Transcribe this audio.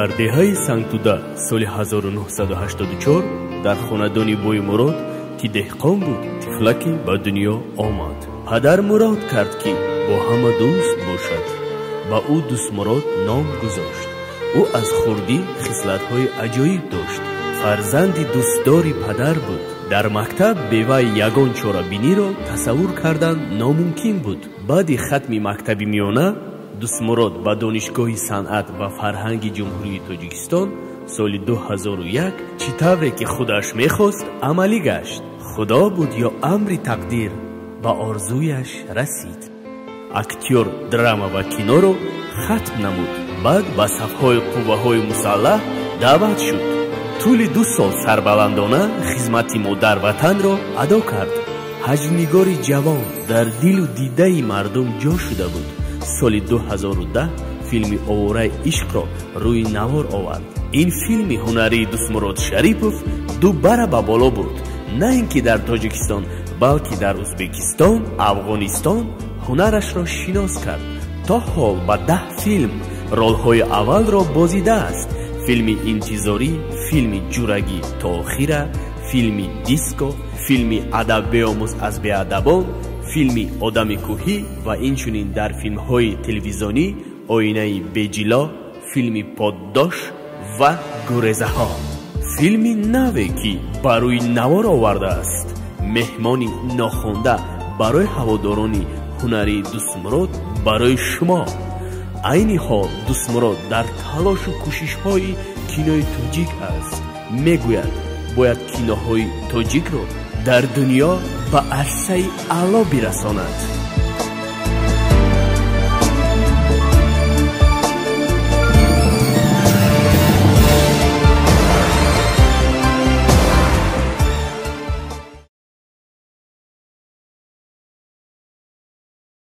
Дар деҳаи Сангтуда соли 1984 дар хонадони Боймурод, ки деҳқон буд, тифлаке ба дунё омад. Падар мурод кард, ки бо ҳама дӯст бошад. Ба ӯ Дӯстмурод ном гузошт. Ӯ аз хурдӣ хислатҳои аҷоиб дошт. Фарзанди дӯстдори падар буд. Дар мактаб бевай ягон чорабиниро тасаввур кардан номумкин буд. Баъди хатми мактаби миёна Дӯстмурод ба Донишгоҳи санъат ва фарҳанги Ҷумҳурии Тоҷикистон соли 2001 чӣ тавре ки худаш мехост, амалӣ гашт. Худо буд ё амри тақдир, ба орзуяш расид. Актёр драма ва киноро хатм намуд. Баъд ба сафҳои қувваҳои мусаллаҳ даъват шуд. Тӯли 2 сол сарбаландона хизмати модарватанро адо кард. Ҳаҷвнигори ҷавон дар дилу дидаи мардум ҷо шуда буд. Соли 2010 филми «Овораи ишқро» рӯи навор овард. Ин филми ҳунарии Дӯстмурод Шарипов ду бара ба боло бурд. На ин ки дар Тоҷикистон, балки дар Ӯзбекистон, Афғонистон ҳунарашро шинос кард. То ҳол ба 10 филм ролҳои аввалро бозидааст. Филми «Интизорӣ», филми «Ҷурагӣ то охира», филми «Диско», филми «Адаб беомӯз аз беадабон», филми «Одами кӯҳӣ» ва инчунин дар филмҳои телевизионӣ «Оинаи беҷило», филми «Поддош» ва «Гурезаҳо». Филми наве, ки ба рӯи навор овардааст, «Меҳмони нохонда», барои ҳаводорони ҳунарии Дӯстмурод, барои шумо. Айни ҳол Дӯстмурод дар талошу кӯшишҳои кинои тоҷик аст. Мегӯяд, бояд киноҳои тоҷикро дар дунё ба арсаи аъло бирасонад.